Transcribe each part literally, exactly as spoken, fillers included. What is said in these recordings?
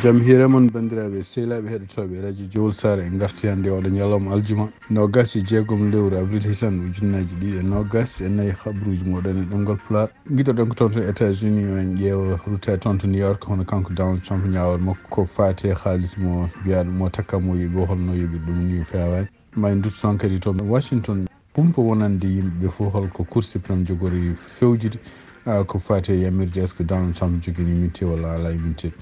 Jam hiire mon, banndiraaɓe sehilaaɓe heɗotooɓe Radio Jowol Saare. En ngarti hannde oɗo ñalawma aljuma, noogas e jeegom lewru avril hisan ujunnaaji ɗiɗi e noogas e nayi. Habruuji mooɗon e ɗemngal Pulaar. Ngiɗoɗen ko toon to États-Unis, en ƴeewa ruttaade toon to New York, hono kanko Donald Trump, ñaawal makko ko faati e haalis mo mbiyaaɗo mo takka mo yoɓi, holno yoɓi ɗum ni feewaani. Ma en ndutto toon kadi to Washington. Kumpa wonande yimɓe ɓe fof, holko Cour suprême jogori fewjude, ah, ko faati e yamirde, est-ce que Donald Trump jogii immunité walla alaa immunité?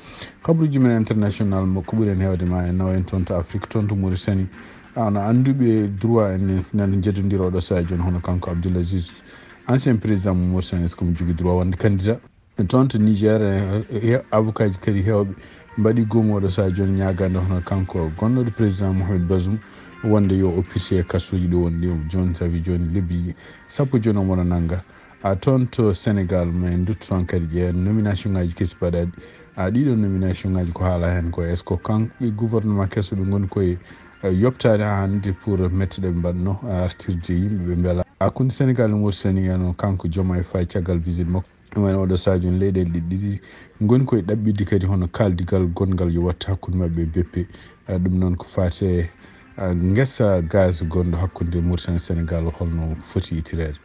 Habruuji men international mo ko ɓuri en heewde ma en nawa en toon to Afrique, toon to Mauritanie. Ah, no annduɓe droit en nana njeddondira oɗo sahaa jooni, hono kanko Abdoul Aziz, ancien président mo Mauritanie, est-ce que mo jogii droit wonde candidat? Toon to Niger, eh, eh, avocat ji kadi heewɓe mbaɗi goomu oɗo sahaa jooni ñaagaande hono kanko gonnooɗo président Mohamed Bazoum wonde yo o pirse e kasuuji ɗo woni ɗi jooni, sabi jooni lebbi sappo jooni omo nannga. A toon to Sénégal, ma en ndutto toon kadi ƴeewen nomination ngaji kesi mbaɗaaɗi. A ɗiɗo nomination ngaji ko haala heen ko est-ce que kanɓe gouvernement keso ɓe ngoni koye, eh, yoɓtaade haa hannde pour mette ɗe ɓe mbaɗno, eh, artirde yimɓe ɓe mbela. Hakkunde Sénégal e Mauritanie en kanko Diomaye Faye caggal visite makko. Ɗum woni oɗo sahaa jooni leyɗeele ɗiɗi ɗiɗi ngoni koye ɗaɓɓitde kadi hono kaaldigal gonngal yo waɗtu hakkunde maɓɓe e beppe. Ah, ɗum noon ko faati e, ah, ngesa gaz gonɗo hakkunde Mauritanie e Sénégal holno foti ittireede.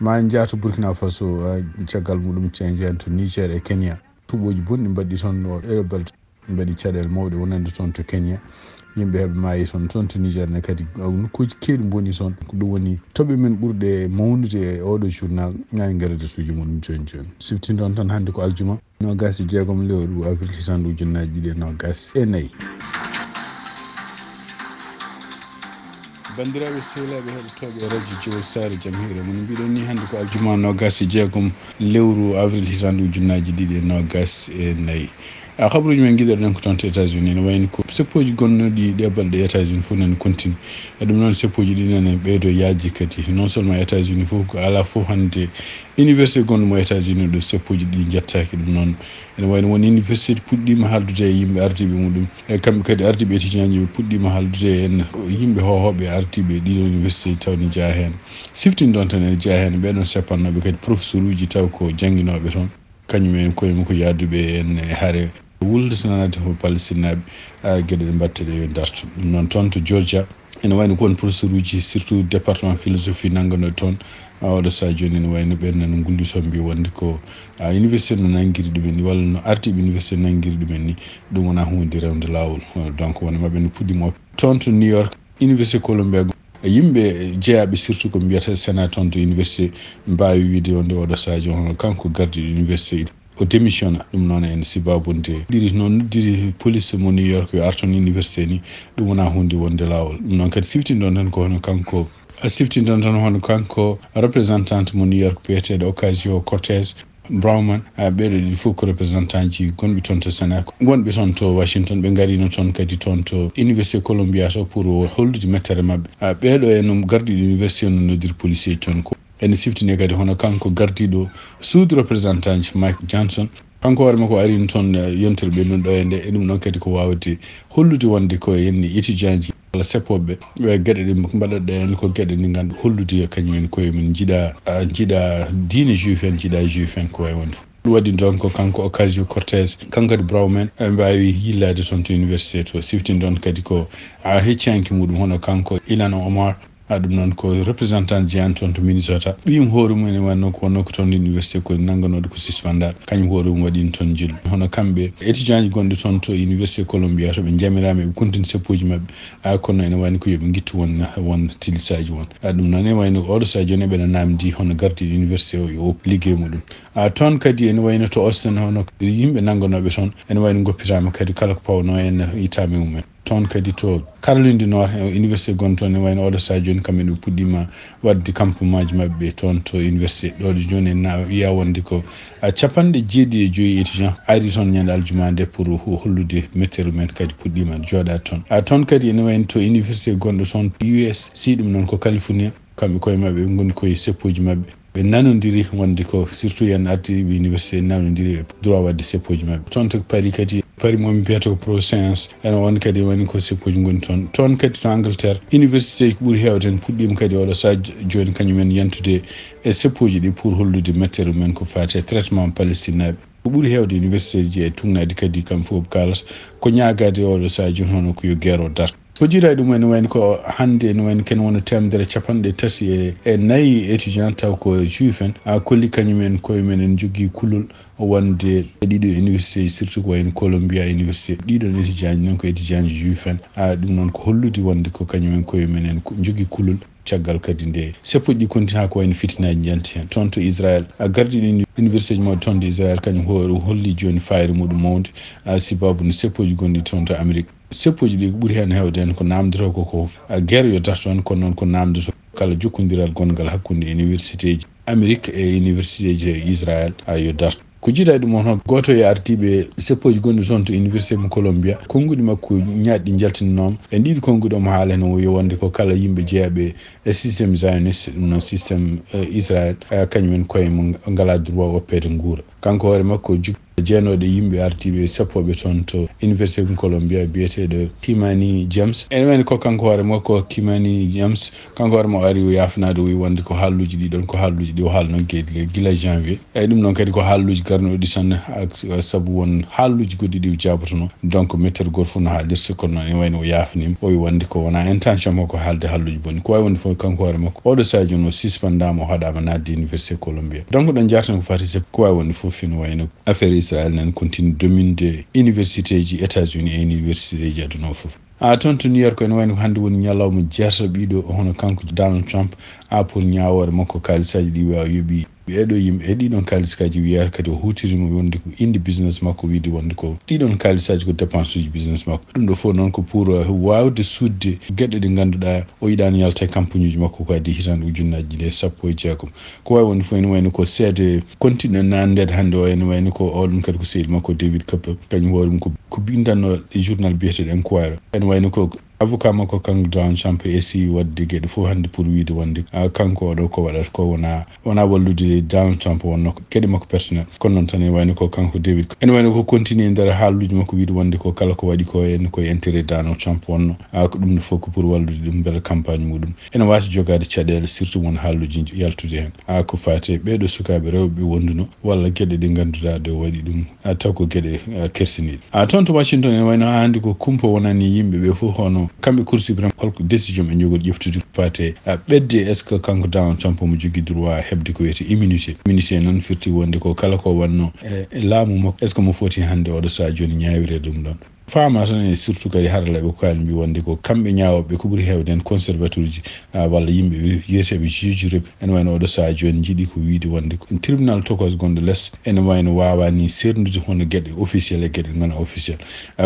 Ma en njah to Burkina Faso, ah, caggal muɗum en njah to Niger e Kenya. Tuuɓooji bonɗi mbaɗɗi toon ɗo ɗeɗo balɗe. Mbaɗi caɗeele mawɗe wonande toon to Kenya. Yimɓe heɓe maayi toon, toon to Niger ne kadi, nokkuuji keewɗi mboni toon. Ko ɗum woni toɓɓe men ɓurɗe mawnude e oɗo journal, ŋaani ngara e suuji muɗum jooni jooni. Siftinɗon tan hannde ko aljuma, noogas e jeegom lewru avril hisan ujunnaaji ɗiɗi e noogas e nayi. Banndiraaɓe sehilaaɓe heɗotooɓe Radio Jowol Saare, jam hiire mon. Mbiɗon ni hannde ko aljuma noogas e jeegom lewru avril hisan ujunnaaji ɗiɗi e noogas e nayi. A habruuji men ngiɗoɗen ko toon to États-Unis, ene wayni ko seppooji gonnoɗi ɗe balɗe États-Unis fof nani kontini. E ɗum noon seppooji ɗi nani ɓeydo yaaji kadi. Non seulement États-Unis fof ko alaa fof hannde université gonɗo mo États-Unis ɗo seppooji ɗi njettaaki. Ɗum noon ene wayno won université puɗɗiima haaldude e yimɓe ardiiɓe muɗum. E kamɓe kadi ardiiɓe étudiant ji ɓe puɗɗiima haaldude e en yimɓe hohooɓe ardiiɓe ɗiɗo université taw ne jeyaa heen. Siftinɗon tan ene jeyaa heen ɓeɗon seppannooɓe kadi professeur uji taw ko jannginooɓe toon. Kañum en koye mum ko yaaduɓe en e hare wulde so nanaade ko Palestine naaɓe, ah, geɗe ɗe mbaɗte ɗe yo dartu. Ɗum noon toon to Georgia, ene wayno ko won professeur uji, surtout département philosophie nannganooɗo toon, ah, oɗo sahaa jooni ene wayno ɓeen nana ngulli toon mbiya wonde ko, ah, université no nanngiri ɗumen ni, walla no ardiiɓe université nanngiri ɗumen ni, ɗum wonaa huunde rewde laawol. Donc won e maɓɓe no puɗɗiima toon to New York, Université Columbia, yimɓe jeyaaɓe surtout ko mbiyata Sénat toon to université mbaawi wiide wonde oɗo sahaa jooni hono kanko gardiiɗo université o démissionna. Ɗum noon en sibaabu nde ɗiri noon noddiri police mo New York yo ar toon université ni, ɗum wonaa huunde wonde laawol. Ɗum noon kadi siftinɗon tan ko hono kanko, a siftinɗon tan hono kanko représentante mo New York biyeteeɗo Ocasio Cortez Brownman, ah, ɓeeɗo ɗiɗi fof ko représentant ji gonɓe toon to Sénat, wonɓe toon to Washington, ɓe ngarino toon kadi toon to Université Columbia to pour hollude mettere maɓɓe. Ah, ɓeeɗo en gardiiɗo université no noddiri policier toon ko. Ene siftine kadi hono kanko gardiiɗo suudu représentant ji Mike Johnson. Kanko hoore makko arino toon, eh, yontere ɓennuɗo e nde, e ɗum ɗon kadi ko waawde hollude wonde ko henni étudiant ji walla seppooɓe ɓe geɗe ɗe mbaɗaɗe en ko geɗe ɗe nganndu hollude kañum en koye mum njiɗa, ah, njiɗa diine juif en, njiɗa juif en ko wayi wonde fof. Ɗum waɗi donc ko kanko Ocasio Cortez, kanko kadi Brownman, ɓe mbaawi yillaade toon to université to. Siftin ɗon kadi ko, ah, hecciyanke muɗum hono kanko Ilhan Omar, ah, ɗum noon ko représentant jeyan toon to Minnesota. Ɓiyum hoore mum ene wannoo ko wonnoo ko toon université ko nannganooɗo ko suspendaaɗo. Kañum hoore mum waɗi toon jillu. Hono kamɓe étudiant ji gonɗo toon to Université Columbia to ɓe njamiraama eɓe kontini seppooji maɓɓe. Ah, kono ene wayno ko yoɓe ngittu won, won tilisaaji won. Ah, ɗum noon ene wayno oɗo sahaa jooni ɓeɗa naamndi hono gardiiɗo université o yo op liggey muɗum. Ah, toon kadi ene wayno to Austin hono yimɓe nannganooɓe toon ene wayno ngoppitaama kadi kala ko pawnoo en ittaama e mumen. Toon kadi to Caroline du Nord, e université gonɗo toon, ene wayno oɗo sahaa jooni kamɓe ɓe puɗɗiima waɗde campement ji maɓɓe toon to université. Ɗo ɗo jooni en na-, wiya wonde ko, ah, capanɗe jeeɗiɗi e joyi étudiant ari toon ñande aljuma nde pour ho-, hollude mettere mumen kadi puɗɗiima jooɗaade toon. Ah, toon kadi ene wayno to université gonɗo toon U S C, ɗum noon ko California. Kamɓe koye maɓɓe ɓe ngoni koye seppooji maɓɓe. Ɓe nanondiri wonde ko surtout yen ardiiɓe université nanondiri e droit waɗde seppooji maɓɓe. Toon to Paris kadi, Paris mo min mbiyata ko Pro Science, ene won kadi woni ko seppooji ngoni toon. Toon kadi to Angleterre, université ji ɓuri heewde en puɗɗiima kadi oɗo sahaa jooni kañum en yantude e seppooji ɗi pour hollude mettere mumen ko faati e traitement Palestine naaɓe. Ko ɓuri heewde université ji e tugnaade kadi kam fof kaalata ko ñaagaade oɗo sahaa jooni hono ko yo guerre o darto. Ko jiidaa ɗum ene wayni ko hannde ene wayni ken wona teemedere capanɗe tati e, e nayi étudiant taw ko juif en a kolli kañum en koye men en jogii kulol wonde e ɗiɗo université surtout ko wayno Columbia Université. Ɗiɗon étudiant noon ko étudiant juif en. A ɗum noon ko hollude wonde ko kañum en koye men en jogii kulol. Caggal kadi nde seppoji ɗi konti haa ko wayno fitinaaji njanti heen toon to Israël a gardi ɗin université ji mawɗi toon to Israël kañum hoore holli jooni fayre muɗum mawde. A sibabu no seppoji gonɗi toon to Amérique seppoji ɗi ko ɓuri heen heewde heen ko namdoto ko ko a guerre yo darto heen kono noon ko namdoto kala jokkondiral gonngal hakkunde université ji Amérique e université ji Israël a yo darto. Ko jiidaa ɗum on hono gooto e ardiiɓe seppoji gonɗi toon to université mo Columbia konnguɗi makko ñaaɗɗi njaltinanooma e ɗiɗi konnguɗi omo haala heen o yo wonde ko kala yimɓe jeyaɓe e système zioniste ɗum noon système Israël kañum en koye mum ngalaa droit woppeede nguura. Kanko hoore makko jeenooɗo e yimɓe ardiiɓe seppooɓe toon to université mo Columbia biyeteeɗo Kimani James. Ene wayni ko kanko hoore makko Kimani James kanko hoore makko ari o yaafanaade o wi wonde ko haalluuji ɗi ɗoon ko haalluuji ɗi o haalno gila janvier. Eyi ɗum noon kadi ko haalluuji garnooɗi tan sabu won haalluuji goɗɗi ɗi o jaabotono donc mettere gooto fof no haalirta kono noon ene wayno o yaafaniima o wi wonde ko wonaa intention makko haalde haalluuji boni ko waawi wonde fof kanko hoore makko oɗo sadio no sispendaama o haɗaama naatde université Columbia donc ɗon jarten ko fati seppo ko waawi wonde fof ene wayno affaire Israël nan continue dominde université ji États-Unis e université ji aduna o fof. A toon to New York ene wayno ko hannde woni ñalawma jeetaɓiɗo hono kanko Donald Trump a pour ñaawoore makko kaalisaaji ɗi wiya o yoɓi ɓeeɗo yimɓe e ɗiɗon kaaliskaaji wiyaaka kadi o huutirima wonde ko inde business makko wiide wonde ko ɗiɗon kaalisaaji ko dépense uji business makko ɗum ɗo fof noon ko pour waawde suutde geɗe ɗe ngannduɗaa o yiɗaani yalta e campagne uji makko ko adii hitaande ujunnaaji ɗiɗi e sappo e jeegom. Ko waawi wonde fof ene wayno ko seede kontinɗo naandeede hannde o ene wayno ko oɗon kadi ko sehil makko David Koepp kañum hoore mum ko ko bindanno e journal biyeteɗo Enquirer ene wayno ko avocat makko kanko Donald Trump esi wadde geɗe fof hannde pour wiide wonde kanko oɗo ko waɗata ko wona wona wallude Donald Trump wonno geɗe makko personnel kono noon tan ene wayno ko kanko David ene wayno ko continue e nder haalluuji makko wiide wonde ko kala ko waɗi ko en koye intérêt Donald Trump wonno a ko ɗum ne fof ko pour wallude ɗum mbele campagne muɗum ene waasi jogaade caɗeele surtout won haalluuji yaltude heen a ko faati e ɓeeɗo sukaaɓe rewɓe ɓe wonduno walla geɗe ɗe ngannduɗaa ɗe waɗi ɗum taw ko geɗe kersiniiɗe a toon to Washington ene wayno haa hannde ko kumpa wonani yimɓe ɓe fof hono kamɓe Cour suprême holko décision ɓe njogori ƴeftude faate a ɓedde est ce que kanko Donald Trump omo jogii droit heɓde ko wiyetee immunité immunité noon firti wonde ko kala ko wanno e laamu makko est ce que mo foti hannde oɗo sahaa jooni ñaawireede ɗum ɗoon faama tan e surtout kadi haralleeɓe ko kaali mbi wonde ko kamɓe ñaawooɓe ko ɓuri heewde heen conservateur uji walla yimɓe wiyeteeɓe juge repi ene wayno oɗo sahaa jooni njiɗi ko wiide wonde tribunal tokos gonɗo les ene wayno waawani seerndude hono geɗe officiel e geɗe ngona officiel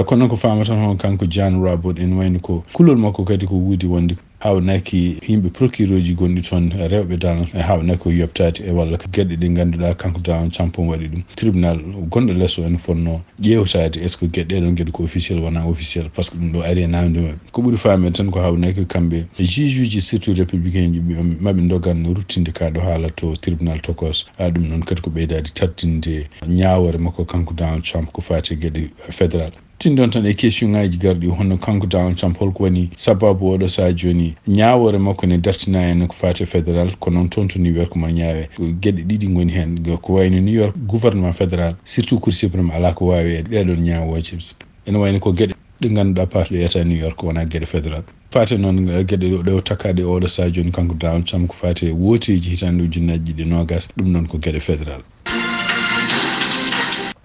kono noon ko faama tan hono kanko John Robert ene wayno ko kulol makko kadi ko wiide wonde hawnaki yimɓe procureur ji gonɗi toon rewɓe Donald e hawnaki ko yoptaade e walla geɗe ɗe ngannduɗaa kanko Donald Trump on waɗi ɗum tribunal gonɗo les o ene fonno ƴeewtaade est ce que geɗe ɗeɗon geɗe ko officiel wona officiel par ce que ɗum ɗo ari e namde mumen ko ɓuri faamede tan ko hawnaki kamɓe juge uji surtout républicain ji maɓe dogan ruttinde ka ɗo haala to tribunal tokos a ɗum noon kadi ko ɓeydaade tattinde ñaawoore makko kanko Donald Trump ko faati geɗe fédéral Tinndon tan e question ngaji garɗi hono kanko Donald Trump holko woni sababu oɗo saha joni ñaawoore makko ne dartina en ko faati e fédéral ko noon toon to New York mon ñaawe geɗe ɗiɗi ngoni heen ko wayno New York gouvernement fédéral surtout Cour suprême alaa ko waawi e ɗeɗon ñaawooje ene wayno ko geɗe ɗe ngannduɗaa paatuɗe eta New York wona geɗe fédéral faati noon geɗe ɗe o takkaɗe oɗo saha joni kanko Donald Trump ko faati e wooteeji hitaande ujunnaaji ɗiɗi e noogas ɗum noon ko geɗe fédéral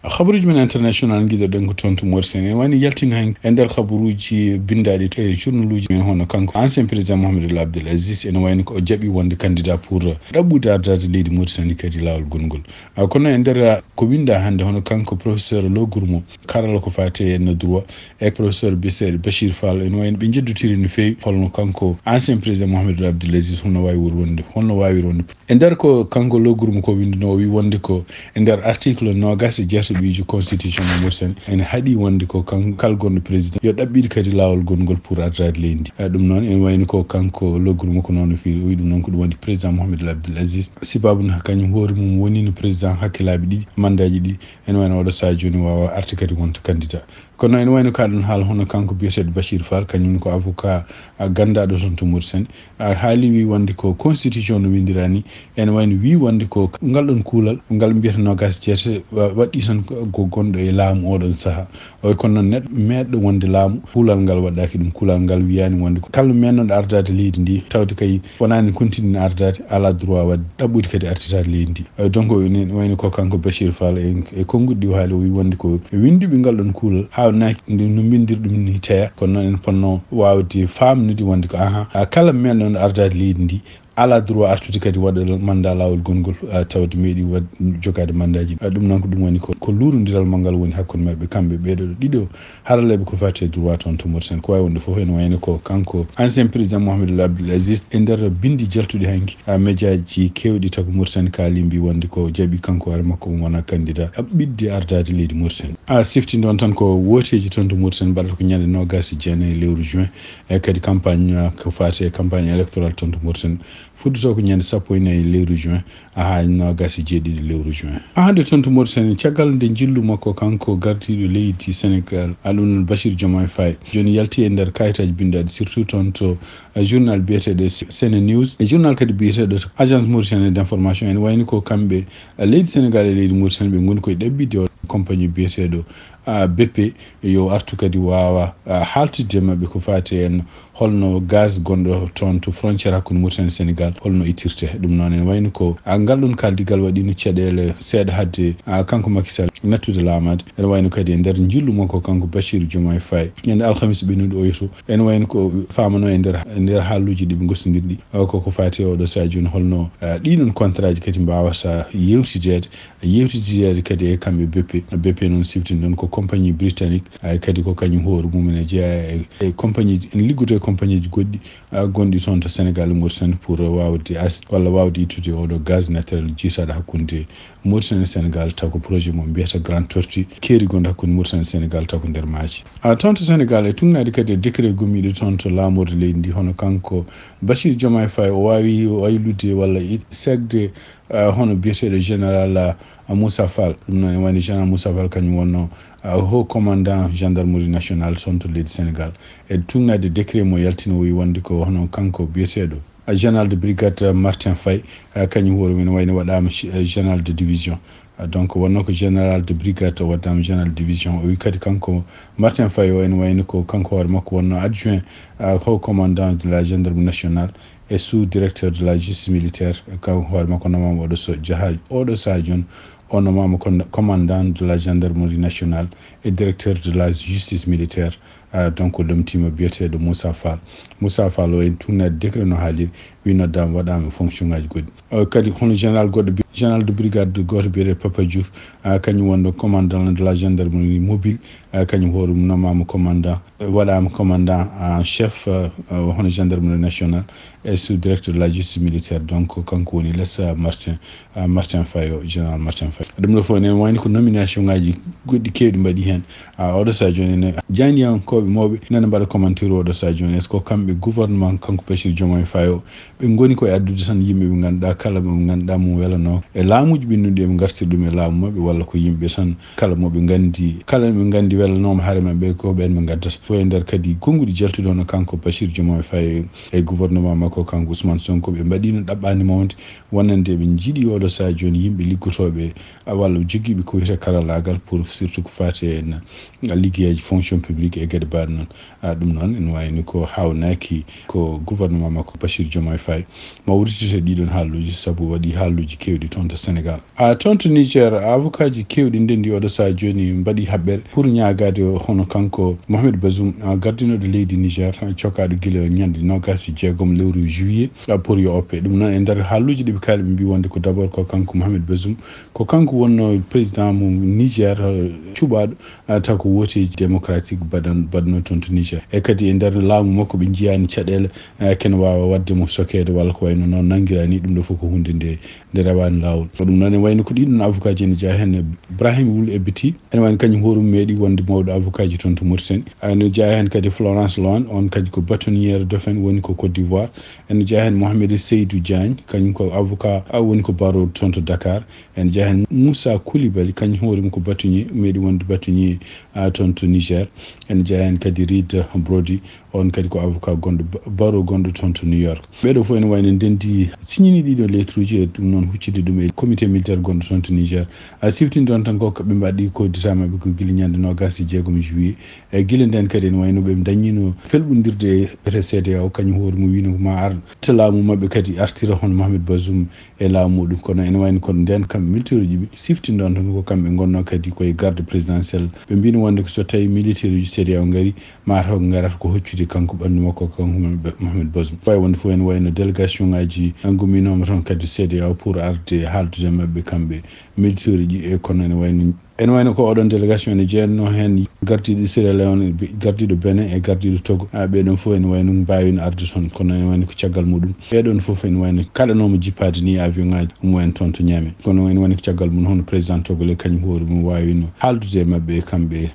habaruuji men international giɗoɗen ko toon to Mauritanie en wayno yaltin hen e nder habaruuji binndaaɗi e journaluuji men hono kanko ancien président Mohamed El Abdel Aziz ene wayno ko o jaɓi wonde candidat pour ɗaɓɓude ardaade leydi Mauritanie kadi laawol gongol kono e nder ko winnda hannde hono kanko professeur Lo Gourmou karalla ko faati e no droit e professeur biyeteeɗo Bachir Fall ene wayno ɓe njeddotiri no feewi holno kanko ancien président Mohamed El Abdel Aziz holno waawi wor wonde holno waawir wonde E nder ko kanko Lo Gourmou ko winnduno o wi wonde ko e nder article noogas e jeetaɓijo constitution mo Mauritanie ene haaɗi wonde ko kan kala gonɗo président yo ɗaɓɓiɗ kadi laawol gongol pour ardaade leydi ndi ɗum noon ene wayno ko kanko Lo Gourmou ko noon o firi o wi ɗum noon ko ɗum woni président Mohamed El Abdel Aziz sibabu no kañum hoore mum wonino président hakke laabi ɗiɗi mandat ji ɗiɗi ene wayno oɗo saha joni wawa arde kadi wonta candidat Kono ene wayno ka ɗon haala hono kanko biyeteeɗo Bachir Fall, kañum ko avocat, a, ganndaɗo toon to Mauritanie. A, haali wi wonde ko constitution no windira ni, ene wayno wi wonde ko ngal ɗon kuulal, ngal mbiyata nogas jeete, wa-, waɗɗi tan ko, ko gonɗo e laamu oɗon saha. Oy kono noon neɗɗo meeɗɗo wonde laamu, kuulal ngal waɗɗaki ɗum, kuulal ngal wiyani wonde ko kala mennoɗo ardade leydi ndi, tawde kay wonani kontinen ardade, ala droit waɗde ɗaɓɓude kadi artirade leydi ndi. Eh, donc, ene wayno ko kanko Bachir Fall e, e konguɗi ɗi o haali, o wi wonde ko winduɓe ngal ɗon kuulal, hawnaki nde no mbindir ɗum ni teya, kono noon en ponno wawde famnude wonde ko aha, a, kala men ɗon ardade leydi ndi, ala droit artude kadi waɗa mandat lawol gongol, a, tawde meeɗi waɗ-, jogade mandaji. A, ɗum noon ko ɗum woni ko, ko luurondiral mo ngal woni hakkunde maɓɓe kamɓe ɓeeɗo ɗiɗo haralleeɓe ko fati e droit toon to Mauritanie. Ko wawi wonde fof ene wayno ko kanko ancien président Mohamed El Abdel Aziz e nder bindi jaltuɗi hanki, a, médiaji kewɗi tago Mauritanie kaali mbi wonde ko jaɓi kanko hoore makko omo wona candidat ɗaɓɓitde ardade leydi Mauritanie. A, siftinde on tan ko woteji toon to Mauritanie mbaɗata ko ñande nogas e jeenayi lewru juin, e kadi campagne, a, ko fati e campagne électorale toon to Mauritanie fuddoto ko ñande sappo e nayi lewru juin, a, haa nogas e jeeɗiɗi lewru juin. A, hannde toon to Mauritanie, caggal nde njillu makko kanko gardiiɗo leydi Sénégal, a, ɗum noon Bachir Diomaye Faye, jooni yalti e nder kayitaaji binndaɗi, surtout toon to, a, journal biyeteeɗo Sene News e journal kadi biyeteeɗo Agence Mauritanienne d'Information, ene wayni ko kamɓe, a, leydi Sénégal e leydi Mauritanie ɓe ngoni koye ɗaɓɓitde o compagnie biyeteeɗo, a, B P, yo artu kadi waawa, a, haaltidde maɓɓe ko fati en holno gaz gonɗo toon to frontière hakkunde Mauritanie e Sénégal, holno ittirte. Ɗum noon ene wayno ko, a, ngal ɗon kaldigal waɗino caɗeele seeɗa hadde, a, kanko Macky Sall nattude laamaade. Ene wayno kadi e nder njillu makko kanko Bachir Diomaye Faye, ñande alhamis ɓennuɗo oyo to, ene wayno ko famano e nder, e nder haaluuji ɗi ɓe ngosindirɗi, a, koko fati e oɗo sahaa jooni holno, a, ɗiɗon contrat ji kadi mbawata yewtideede, yewtidideede kadi e kamɓe B P. B P noon siftini ɗon ko compagnie britannique, ay kadi ko kañum hoore mum ene jeeya e, e compagnie ji, ene liggoto e compagnie ji goɗɗi, a, gonɗi toon to Sénégal e Mauritanie pour wawde as-, walla wawde ittude oɗo gaz naturel jiitaɗo hakkunde Mauritanie e Sénégal, taw ko projet mo mbiyata Grand Tortue, keeri gonɗo hakkunde Mauritanie e Sénégal, taw ko nder maaji. A, toon to Sénégal e tugnaade kadi e décret gommiiɗo toon to laamorde leydi ndi, hono kanko Bachir Diomaye Faye, o wawi waylude walla i-, segde, a, hono biyeteeɗo général, a, Moussa Fall. Ɗum noon e wayno général Moussa Fall kañum wonno, a, haut commandant gendarmerie nationale toon to leydi Sénégal. E tugnaade décret mo yaltino o wi wonde ko hono kanko biyeteeɗo, a, général de brigade, a, Martin Faye, a, kañum hoore mum wayno waɗama chi-, a, général de division. A, donc wonno ko général de brigade o waɗama général de division. O wi kadi kanko Martin Faye o ene wayno ko kanko hoore makko wonno adjoint, a, haut commandant de la gendarmerie nationale et sous-directeur de la justice militaire. Kanko hoore makko nomama oɗo so jaha, oɗo sahaa jooni o nomama kon-, commandant de la gendarmerie nationale et directeur de la justice militaire. A, donc lomtima biyeteeɗo Moussa Fall. Moussa Fall o en tugnaade décret no haaliri, wi noddama waɗama fonction ngaji goɗɗi. O kadi hono général goɗɗo bi-, général de brigade goto biyeteeɗo Papa Diouf, a, kañum wonno commandant de la gendarmerie mobile, a, kañum hoore mum nomama commandant, e, waɗama commandant en chef, a, a, hono gendarmerie nationale et sous-directeur de la justice militaire. Donc kanko woni les, a, Martin, a, Martin Faye o, général Martin Faye. Ɗum ɗo fof ene wayni ko nomination ngaji goɗɗi kewɗi mbaɗi hen. A, oɗo sahaa jooni ene jayniyankoɓe mawɓe nana mbaɗa commentaire oɗo sahaa jooni. Est-ce que kamɓe gouvernement kanko Bachir Diomaye Faye o, ɓe ngoni koye addude tan yimɓe ɓe ngannduɗaa kala ɓe ngannduɗaa mum welanoo e laamuuji ɓennuɗi eɓe ngartiri ɗum e laamu maɓɓe, walla ko yimɓe tan kala mo ɓe nganndi, kala ɓe nganndi welanooma haare maɓɓe ko ɓeen ɓe ngaddata. Ko e nder kadi konnguɗi jaltuɗi hono kanko Bachir Diomaye Faye e gouvernement makko kanko Ousmane Sonko, ɓe mbaɗiino ɗaɓɓaande mawnde wonande eɓe njiɗi oɗo sahaa jooni yimɓe liggotooɓe, a, walla jogiiɓe ko wiyetee karallaagal pour surtout ko faati e en liggeeji fonction publique e geɗe baaɗe noon. A, ɗum noon ene wayni ko haawnaki ko gouvernement makko Bachir Diomaye Faye ma wudditite ɗiɗon haalluuji, sabu waɗi haalluuji keewɗi toon to Sénégal. A, toon to Niger, avocat ji keewɗi ndenndi oɗo sahaa jooni mbaɗi haɓɓere pour ñaagaade hono kanko Mohamed Bazoum, a, gardinooɗo leydi Niger, cokkaaɗo gila ñande noogaas e jeegom lewru juillet, a, pour yo oppe. Ɗum noon e nder haalluuji ɗi ɓe kaali, ɓe mbi wonde ko d'abord ko kanko Mohamed Bazoum, ko kanko wonno président mo Niger, a, cuɓaaɗo, a, taw ko wooteeji démocratique baɗan-, no toon to Niger. E kadi e nder laamu makko ɓe njiyaani caɗeele, eh, kene waawa waɗde mo sokeede walla ko wayno noon nanngiraa ni, ɗum ɗo fof ko huunde nde, nde rewaani laawol. Ko ɗum noon e wayno ko ɗiɗon avocat ji ene jeyaa heen, Ibrahim Wul Ebiti, ene wayno kañum hoore mum meeɗi wonde mawɗo avocat ji toon to Mauritanie. Ene jeyaa heen kadi Florence Loan, on kadi ko bâtonnière dauphin, woni ko Côte d'Ivoire. Ene jeyaa heen Mohamed Seydou Diagne, kañum ko avocat, a, woni ko barooɗo toon to Dakar. Ene jeyaa heen Moussa Koulibaly, kañum hoore mum ko bâtonnier, meeɗi wonde bâtonnier, a, toon to Niger. Ene jeyaa heen kadi Reed Brody, on kadi ko avocat gonɗo ba-, barreau gonɗo toon to New York. Ɓeeɗo fof ene wayno ndenndi signini ɗiɗo lettre uji, e ɗum noon huccide ɗum e comité militaire gonɗo toon to Niger. A siftini ɗoon tan ko ɓe mbaɗi ko disa maɓɓe ko gila ñande noogas e jeegom juillet. E gila nden kadi ene wayno ɓe dañino felɓondirde e C D A O, kañum hoore mum wino ko ma ar laamu maɓɓe kadi artira hono Mohamed Bazoum e laamu muɗum. Kono ene wayno ko nden kam militaire uji ɓe siftini ɗoon tan ko kamɓe ngonno kadi koye garde présidentielle. Ɓe mbino wonde ko so tawi militaire uji C D A O ngari, ma taw ko ngarata ko hoccude kanko ɓanndu makko, kanko Mohamed Bazoum. Wawi wonde fof ene wayno délégation ngaji gumminooma toon kadi C D A O pour arde haaldude maɓɓe kamɓe militaire uji. E kono ene wayno, ene wayno ko oɗon délégation ene jeyanno heen gardiiɗo Sierra Leone, be-, gardiiɗo Benin e gardiiɗo Togo. A, ɓeɗon fof ene wayno mbawino arde toon, kono ene wayno ko caggal muɗum. Ɓeɗon fof ene wayno kaɗanoma jippaade ni avion ngaji mumen toon to Niamey. Kono ene wayno ko caggal mum hono président Togo le kañum hoore mum wawino haaldude e maɓɓe kamɓe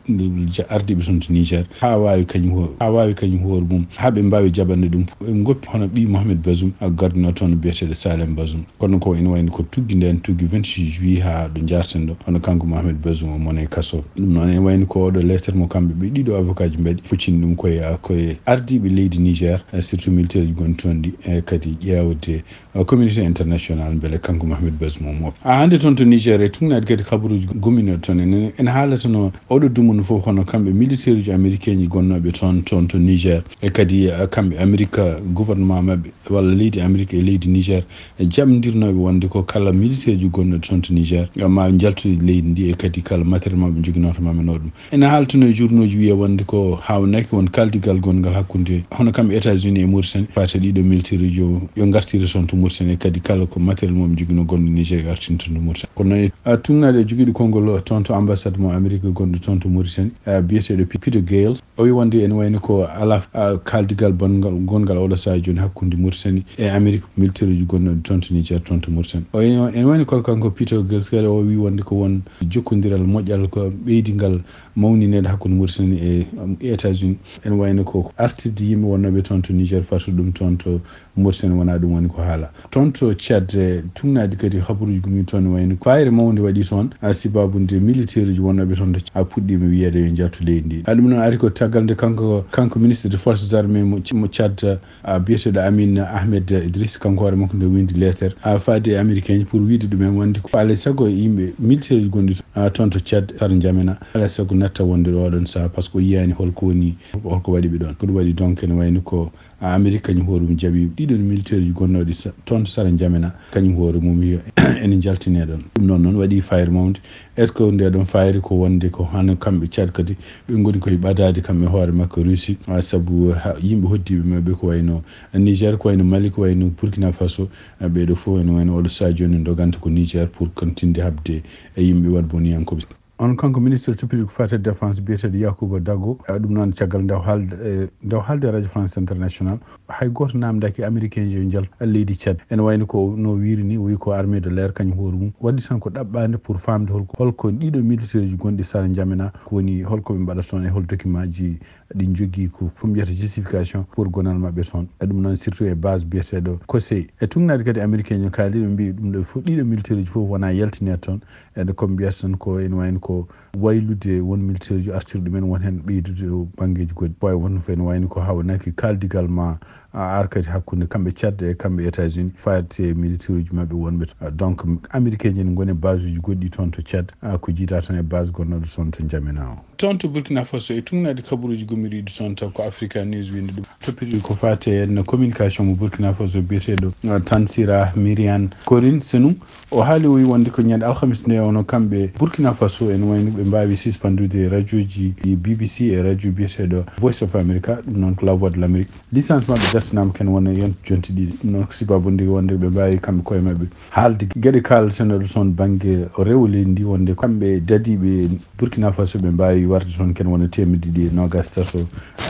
ja-, ardiiɓe toon to Niger. Ha wawi kañum ho-, ha wawi kañum hoore mum. Ha ɓe mbawi jaɓande ɗum. Ɓe goppi hono ɓii Mohamed Bazoum, a, gardino toon biyeteɗo Salem Bazoum. Kono ko ene wayno ko tuggi nden, tuggi vingt-six juillet ha ɗo jarten ɗo, hono kanko Mohamed Bazoum o mone kaso. Ɗum noon ene wayno ko oɗo lettre mo kamɓe ɓe ɗiɗo avocat ji mbaɗi, huccini ɗum koye, koye ardiiɓe leydi Niger, eh, surtout militaire ji gonɗi toon ɗi, e kadi ƴeewde, eh, communauté international mbele kanko Mohamed Bazoum o mo. A, hannde toon to Niger e tugnaade kadi kabaruuji gumminoɗi toon, en, en haalata no oɗo dumunna fof hono kamɓe militaire uji américain ji gonnooɓe toon, toon to Niger, e kadi, eh, kamɓe Amérique, gouvernement maɓɓe, walla leydi Amérique e leydi Niger, e jaɓndirnooɓe wonde ko kala militaire ji gonɗo toon to Niger, ma njaltude leydi ndi, e kadi kala matériel maɓɓe njoginoo to maɓɓe no ɗum. Ene haaltuno e journaux ji wiya wonde ko haawnaki won kaldigal gongal hakkunde hono kam États-Unis e Mauritanie, fate ɗiɗo militaire uji o yo ngartire toon to Mauritanie, e kadi kala ko matériel mo ɓe njoginoo gonɗo Niger yo artin toon to Mauritanie. Kono noon, a, tugnaade e jogiiɗo konngol toon to ambassade mo Amérique gonɗo toon to Mauritanie, a, biyeteeɗo Pi-, Peter Gales, o wi wonde ene wayno ko ala, a, kaldigal bonngal, gongal oɗo sahaa jooni hakkunde Mauritanie e Amérique, militaire uji gonnoɗi toon to Niger, toon to Mauritanie. O wi, ene wayno ko kanko Peter Gales kadi o wi wonde ko won jokkondiral moƴƴal ko ɓeydi ngal mawninede hakkunde Mauritanie e, um, États-Unis. Ene wayno ko artirde yimɓe wonnooɓe toon to Niger, fatude ɗum toon to Mauritanie, wona ɗum woni ko haala. Toon to Tchad, eh, tugnaade kadi habaruuji gumi toon, wayno fayre mawnde waɗi toon, a, sibabu nde militaire uji wonnooɓe toon to Tchad, a, puɗɗiima wiyeede yo njaltu leydi ndi. A, ɗum noon ari ko caggal nde kanko, kanko ministre des forces armées mo, mo Tchad, a, biyeteeɗo Amin Ahmed Idriss, kanko hoore makko nde windi lettre, a, faade e américain ji pour wiide ɗumen wonde ko alaa e sago e yimɓe militaire uji gonɗi to, a, toon to Tchad, Sara N'Djamena, alaa e sago natta wonde ɗo oɗon sahaa, par ce que o yiyaani holko woni, holko waɗi ɓe ɗoon. Ko ɗum waɗi donc ene wayno ko a, Amérique kañum hoore mum jaɓi ɗiɗon militaire ji gonnooɗi sa-, toon to Sara N'Djamena, kañum hoore mum yo ene njaltine ɗon. Ɗum noon noon waɗi fayre mawnde. Est ce que nde ɗon fayre ko wonde ko hano kamɓe Tchad kadi ɓe ngoni koye ɓadaade kamɓe hoore makko Russie, a, sabu ha, yimɓe hoddiiɓe maɓɓe ko wayno Niger, ko wayno Mali, ko wayno Burkina Faso, a, ɓeeɗo fof ene wayno oɗo sahaa jooni doganta ko Niger pour continde haɓde e yimɓe waɗboniyankooɓe. On kanko ministre toppitiiɗo ko faati e défense biyeteeɗo Yacouba Dago, e ɗum noon caggal nde o haalde, e, nde o haalde e Radio France International, hay gooto naamndaaki américain ji yo njaltu leydi Tchad. Ene wayno ko no wiiri ni, o wi ko armée de l'air kañum hoore mum waɗi tan ko ɗaɓɓaande pour faamde holko, holko ɗiɗo militaire ji gonɗi Sara N'Djamena, ko woni holko ɓe mbaɗata toon e hol document ji ɗi njogii ko, ko mbiyata justification pour gonal maɓɓe toon. E ɗum noon surtout e base biyeteeɗo Kosey. E tugnaade kadi américain ji kaali ɓe mbi ɗum ɗo fof, ɗiɗo militaire ji fof wona yaltine toon. Ene ko mbiyata tan ko ene wayno ko waylude won militaire ji artirɗi men, won heen ɓeydude o banngeeji goɗɗi. Wawi won fof ene wayno ko hawnaki kaldigal ma a ar kadi hakkunde kamɓe Tchad e kamɓe États-Unis, faati e militaire uji maɓɓe wonɓe to. Donc, américain ji ne ngoni e base uji goɗɗi toon to Tchad, a, ko jiida tan e base gonnoɗo toon to N'Djamena o. Toon to Burkina Faso e tugnaade kabaruuji gomiriiɗi toon taw ko Africa News windi ɗum. Toppitiiɗo ko faati e no communication mo Burkina Faso biyeteeɗo, a, Tansira Myriane Corinne Senou. O haali o wi wonde ko ñande alhamis nde ono kamɓe Burkina Faso Ene wayno ɓe mbaawi sispandude rajooji B B C e rajo biyeteeɗo Voice of America, ɗum noon ko La Voix de l'Amérique. Licence maɓɓe dartinaama ken wona yon jonti ɗiɗi. Ɗum noon ko sibabude wonde ɓe mbaawi kamɓe koye maɓɓe haalde geɗe kaalatenooɗe toon bannge rewo leydi ndi, wonde kamɓe dadiiɓe Burkina Faso ɓe mbaawi warde toon ken wona teemedde ɗiɗi e noogas tato,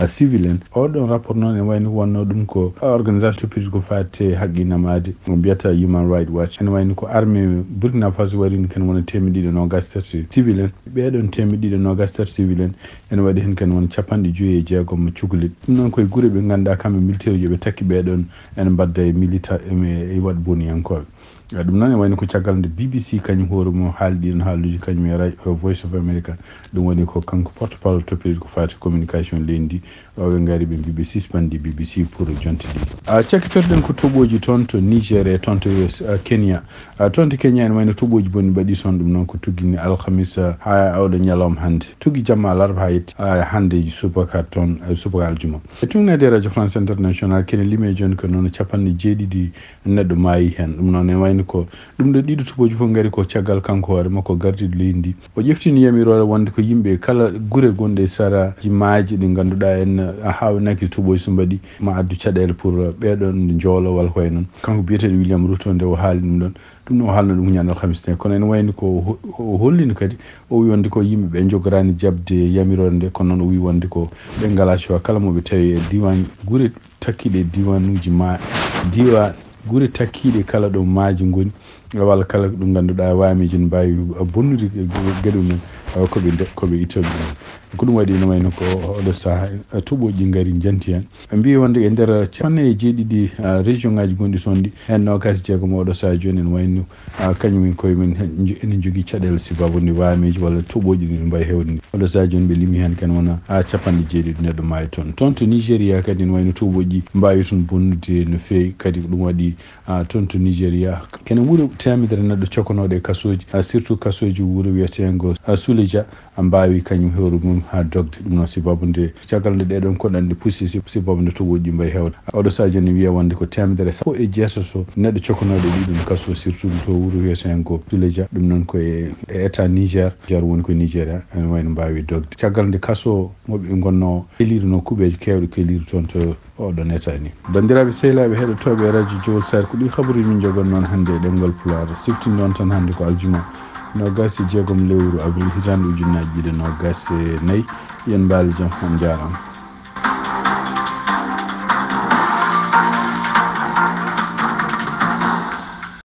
a, civil en. Oɗon rapport noon ene wayno wonno ɗum ko organisation toppitiiɗo ko faati e haqqe innamaaje, mo mbiyata Human Rights Watch. Ene wayno ko armée Burkina Faso waɗi ken wona teemedde ɗiɗi e noogas tato civil en. Ɓeɗon teemedde ɗiɗi e noogas tato civil en, ene waɗi heen ken won capanɗe joyi e jeegom cukalel. Ɗum noon koye gure ɓe ngannduɗaa kamɓe militaire uji ɓe takki ɓeɗon ene mbadda e milita-, e, e waɗ boniyankooɓe. Eh, ɗum noon e wayno ko caggal nde B B C kañum hoore mum haali ɗiɗon haaluuji kañum e ra-, eh, Voice of America. Ɗum woni ko kanko porte-parole toppitiiɗo ko faati communication leydi ndi. O ɓe ngari ɓe mbi ɓe sispanndi B B C pour jonti ɗiɗi. A, cakkitoɗen ko toɓooji toon to Niger e toon to, eh, Kenya. A, toon to Kenya ene wayno toɓooji boni mbaɗi toon, ɗum noon ko tuggini alhamisa haa oɗo ñalawma hannde. Tuggi jamma alarba haa yetti, a, hannde subaka toon, eh, subaka aljuma. E tugnaade Radio France International kene limi e jooni ko noon capanɗe jeeɗiɗi neɗɗo maayi heen. Ɗum noon ne wayno ko ɗum ɗo ɗiɗo tubooji fof ngari ko caggal kanko hoore makko gardiiɗo leydi ndi. O ƴeftini yamiroore wonde ko yimɓe kala gure gonɗe e saraaji maaji ɗi ngannduɗaa en a haawnaki tubooji so mbaɗi ma addu caɗeele pour ɓeɗon njoolo walla koye noon. Kanko biyeteeɗo William Ruto nde o haali ɗum ɗon. Ɗum ɗon o haalno ɗum ñande alhamis ne. Kono ene wayno ko ho-, o hollino kadi o wi wonde ko yimɓe ɓe njogorani jaɓde yamiroore nde, kono noon o wi wonde ko ɓe ngala choix kala mo ɓe tawi e diiwaan gure takkiiɗe e diiwaanuuji ma, diiwaan gure takkiiɗe kala ɗo maaji ngoni, walla kala ɗo ngannduɗaa waamiiji ne mbaawi bonnude ge-, ge-, geɗe mum, ko ɓe nde-, ko ɓe ittoɓe ɗum. Ko ɗum waɗi ene wayno ko oɗo sahaa, eh, toɓooji ngari njanti heen. Ɓe mbiyi wonde e nder capanɗe jeeɗiɗi, ah, région ngaji gonɗi toon ɗi, heen noogaas e jeegom oɗo sahaa jooni ene wayno, ah, kañum en koye mum en njo-, ene njogii caɗeele sababu nde waamiiji walla toɓooji ɗi mbayi hewde ni. Oɗo sahaa jooni ɓe limi heen ken wona, ah, capanɗe jeeɗiɗi neɗɗo maayi toon. Toon to Nigeria kadi ene wayno toɓooji mbaawi toon bonnude no feewi. Kadi ko ɗum waɗi, ah, toon to Nigeria kene wuro teemedere neɗɗo cokanooɗo e kasooji, ah, surtout kasooji wuro wiyeteengo, ah, Suleja. Mbaawi kañum hewru mum haa dogde. Ɗum noon sababu nde caggal nde ɗeɗon koɗanɗe pusi si-, sababu nde toɓooji mbayi hewde. Oɗo sahaa jooni wiya wonde ko teemedere sappo e jeetato neɗɗo cokanooɗo e ɗiɗon kaso, surtout to wuro wiyeteengo Suleja. Ɗum noon ko e, e état Niger, Niger woni ko Nigeria, ene wayno mbaawi dogde. Caggal nde kaso mo ɓe ngonno kelirno kuɓeeje keewɗe keliri toon to oɗon état ni. Banndiraaɓe sehilaaɓe heɗotooɓe e radio Jowol Sare, ko ɗi habaruuji min njogon noon hannde e ɗemngal Pulaar. Siftin noon tan hannde ko aljuma noogaas e jeegom lewru avril hitaande ujunnaaji ɗiɗi e noogaas e nayi. Yen mbaali jam, on njaaraama.